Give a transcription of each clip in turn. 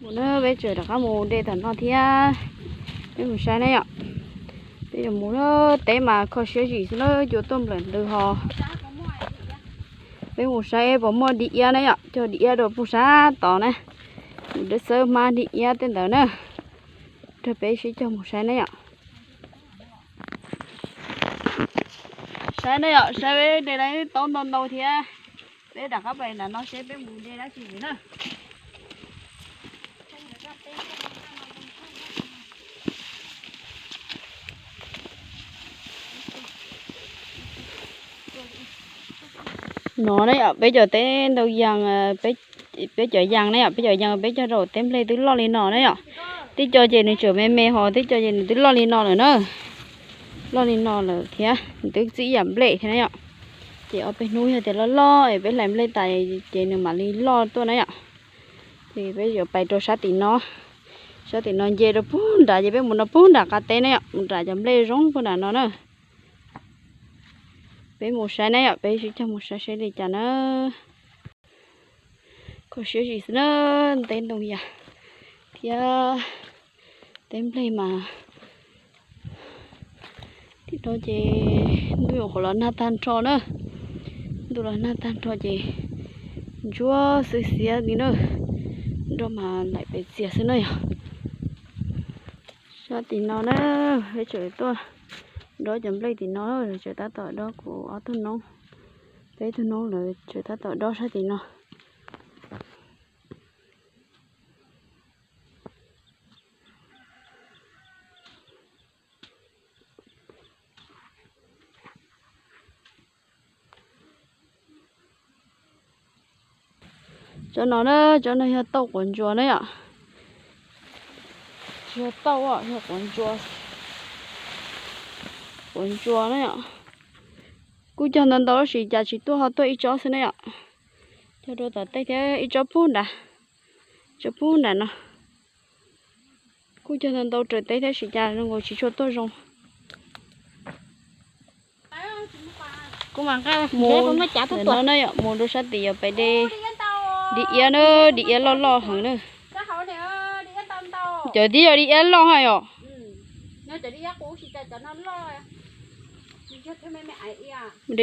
Mus na, peb tseem rov qab mus de tom no thiab. Peb mus saib na yom. Peb yuav mus na, teb mas kho siab zim xwb na, cua tuaj nplawm ntws ho. Peb mus saib puas muaj di iab na yom, cog di iab rau puag sab tod na. Mus deb xawb hmab di iab tej ntawd na. Nrog peb sib cog mus saib na yom. Saib na yom, saib peb de lawv taub ntau ntau thiab. Peb rov qab pais nram no seb peb mus de dab tsi na. No na yom, peb cov teb ntau yas, peb cov yas na yom, peb cov yas peb cog rau teb nplej twb loj li no na yom. Tib co ces nws tseem me me ho tib co ces nws twb loj li no lawm na. Loj li no lawm thiab nws twb txij yam nplej thiab na yom. Ces ob peb hnub yog tias loj loj es peb hlais nplej tas ces nws mam li loj tuaj na yom. Ces peb yuav pais rau sab tim no. Sab tim no nce rau puag nrad ces peb mus no puag nram qab teb na yom, mus nram cov nplej zoo puag nram no na. Peb mus saib na yom, peb sib cog mus saib seb li cas na. Kho siab zim xwb na, teb ntoo yas thiab teb nplej mas. Tim no ces ntuj nyuam qhuav los nag tag nrho na. Ntuj los nag tag nrho ces ntsuab xwb xiab li na. Nroj mas laim pes txias xwb na yom. Sab tim no na, peb tseem tuaj dob cov nplej tim no, tseem tab tom dob kuv ob tug noob. Peb tug noob lawv tseem tab tom dob sab tim no. Tsob no na, tsob no yog tauj quav ntsuas na yom. Tsis yog tauj, yog quav ntsuas. Quav ntsuas na yom. Kuj cog ntau ntau tab sis cas tsis tuaj, ho tuaj ib tsob xwb na yom. Cog rau tom tej thiab ib tsob pub nrad, tsob pub nrad no. Kuj cog ntau ntau raws teb thiab sis cas zoo nkaus tsis tshua tuaj zoo. Kuv mam nqa mus no na yom, mus rau sab tid yog pais de di iab na, di iab loj loj heev na. Cov tib yog di iab loj ha yom. Mus de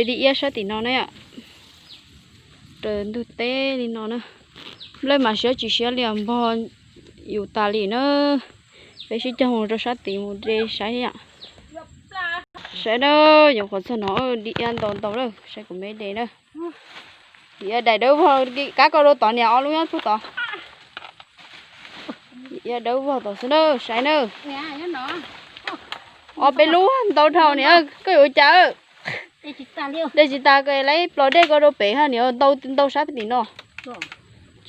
di iab sab tim no na yom. Raws ntug teb li no na. Nplej mas siab tsis siab li os, npog yus tas li na. Peb sib cog mus rau sab tid mus de saib yom. Saib na, nyuam qhuav txog no di iab ntau ntau lawm, saib kuv me de na. Di iab daim dawb vog, kab ko rau tod niam, ob lub nyob puag tod. Di iab dawb vog tod xwb na, saib na. Ob peb lub ntau dhau niam, koj yuav ua cas? De tsis tas, laib plos dej ko rau pem ha niam, ntau ntau sab tim no.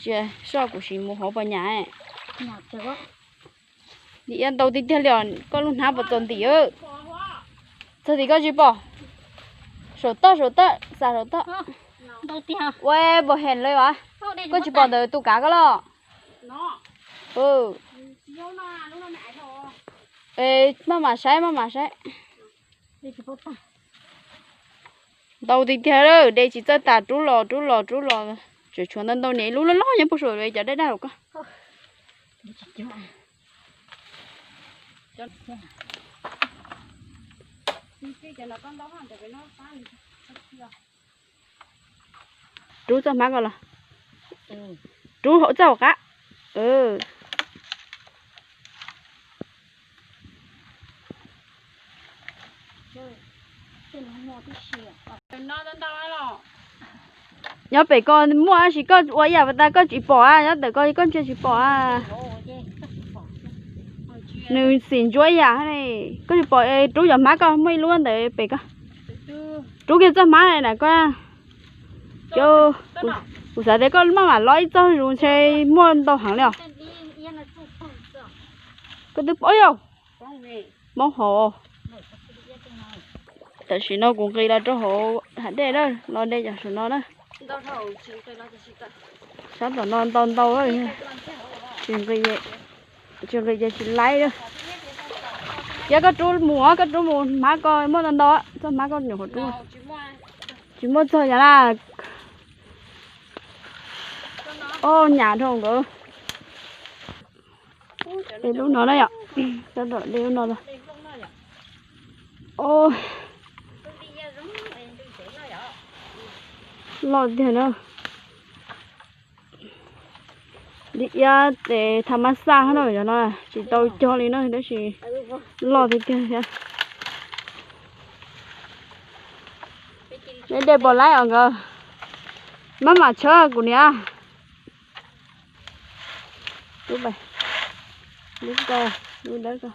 Tsis soj kuv sim mus hauv pas nyam. Di iab ntau tiag tiag li os, koj lub hnab puas txaus ntim. Txog tim koj tsis pom. Saum toj, saum toj, xam saum toj. Ua npau heev li as. Koj tsis pom ntawm tus kav koj los? Maj mam saib, maj mam saib. Ntau tiag tiag, de tsis txawj tas, rub los rub los rub los. Tseem tshuav ntau ntau niam, ib lub loj loj nyob puag saum cov daj daj hauv koj. Rub txoj hmab ko los. Rub hauv txoj hauv qab. Nyob pem ko muaj tab sis koj ua ib yam tas koj tsis pom a, nyob ntawm ko koj ntsia tsis pom a. Nws xim ntsuab ib yam ne. Koj tsis pom, rub cov hmab ko, muaj ib lub ntawd pem ko. Rub kiag txoj hmab na koj. Kuv xav tias koj maj mam los ib txoj zus ntshe muaj ntau heev li os. Koj twb pom yog Hmoob hauv. Tam sim no kuv nqis los rau hauv hav dej na, los de cov saum no na. Sab tom no ntau ntau, tsis nqis, tsis nqis ces tsis laib. Yog koj rub mus, koj rub mus hmab ko muaj ntau ntau, txoj hmab ko nyuam qhuav rub. Tsis muaj txog yav na. Nyam dhau nkawd. De lub no na yom. Cov de lub no. Loj tiag na. Di iab tes tha mab xaj no, cov no tsis tau cog li na tab sis loj tiag tiag thiab. Neb de pom laib os nkawd. Maj mam tshawb kuv niam. Lub ko, lub dawb ko.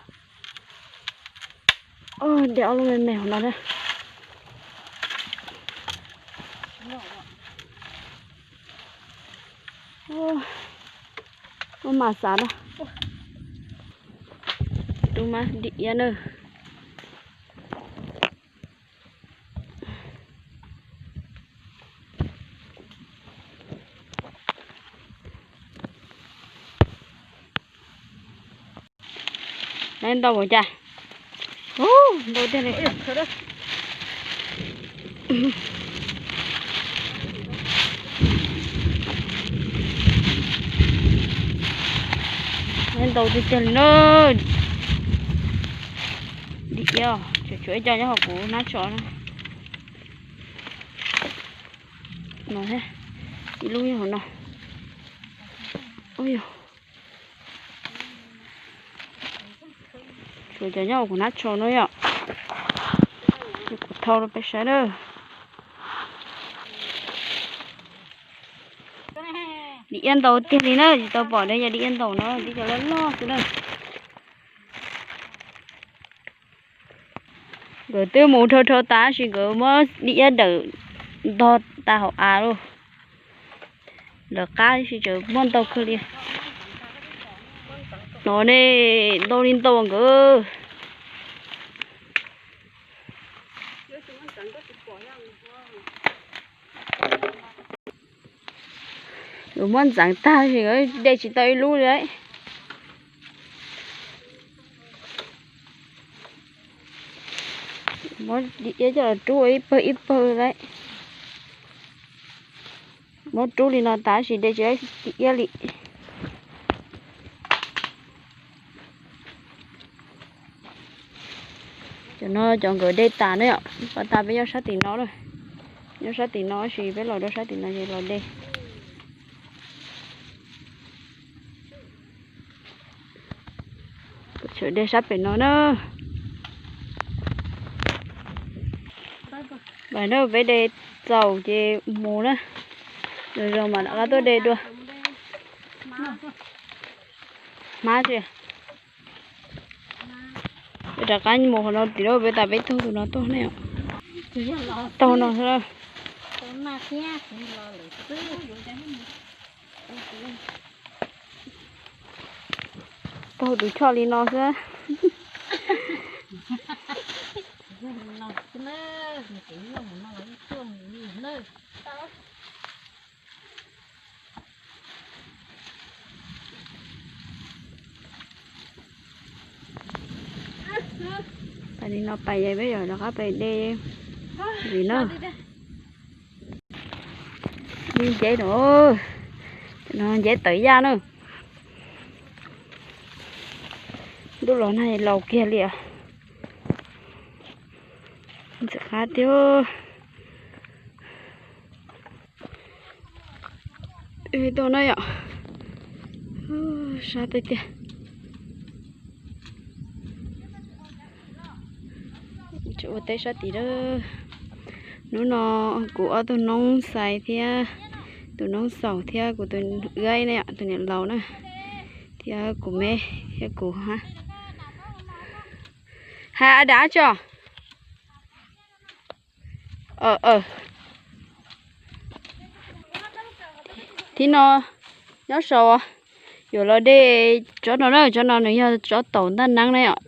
De ob lub me me hauv no thiab. Ub, mas xav na. Rub mab di iab na. Neb ntau ua cas? Ntau tiag li. Neb ntau tiag tiag li na. Di iab, tshuav ib co nyob hauv kuv hnab tso na. No thiab, ib lub nyob hauv no. Ub yog, tshuav cov nyob hauv kuv hnab tso no yom. Kuv thau rau peb saib na. Di iab ntau tiag li na, tsis tau pom dab yog di iab ntau no, tib co loj loj xwb na. Nkawd twb mus dhau dhau tas sis nkawd muab di iab dawm ntog tas hauv av lauj. Lawv qab sis tseem muaj ntau kawg li. No ne, ntau li ntau nkawd. Nkawd muab ntxeev tag sis de tsis tau ib lub li lauj. Muab di iab coj los rub ua ib pawg ib pawg lauj. Muab rub li no tas sis de tsis tau di iab li. Cov no cov nkawd de tas na yom, pas tas peb nyob sab tim no na. Nyob sab tim no sis peb los rau sab tim no ces los de. Sawv de sab pem no na. Pab na peb de txaus ces mus na. Zoo zoo mas rov qab tuaj de dua. Hmab tsis. Peb rov qab mus qhov no tim lawm, peb tas peb taug tus no tuaj ne. Taug no xwb. Taug tus choj li no xwb. Pais li no pais peb yuav rov qab pais de li na. Nceb no, no nceb tawv yaj na. Ntuj los nag laus kiag li os. Ntxim qab tiag. Tuaj na yom. Sab tiag tiag. Tseem ua teb sab tid lawm. Hnub no kuv ob tug noob xais thiab tus noob xaus thiab kuv tus wb na yom, tus niam laus na, thiab kuv me, thiab kuv ha. Hais a dab tso. Thib no nyob saud, yuav los de tsob no na, tsob no nws yog tsob taum ntaj neeb na yom.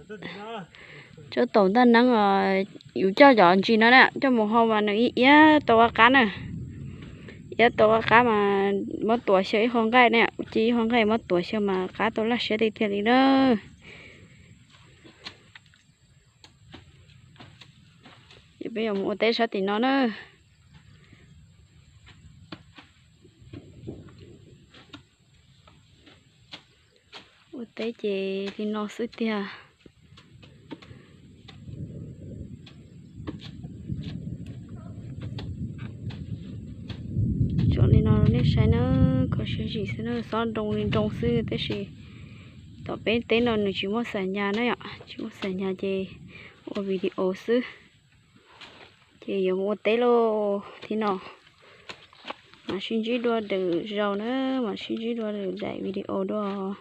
Tsob taum ntaj neeb, yus coj cov ntsis no na coj mus hau mas nws iab tau qab qab na. Iab tau qab qab mas muab tuav xyaw ib qho nqaij na, cia ib qho nqaij muab tuav xyaw mas qab tau laj siab tiag tiag li na. Peb yuav mus ua teb sab tim no na. Ua teb ces li no xwb tiag. Tso li no nej saib na, kho siab zim xwb na, xob nroo li nroo xwb tab sis tom peb teb no nws tsis muaj xam nyas na yom, tsis muaj xam nyas ces ua video xwb. Ces yuav mus ua teb lauj, thiab no mam sib ntsib dua lwm zaus na, mam sib ntsib dua lwm daim video dua.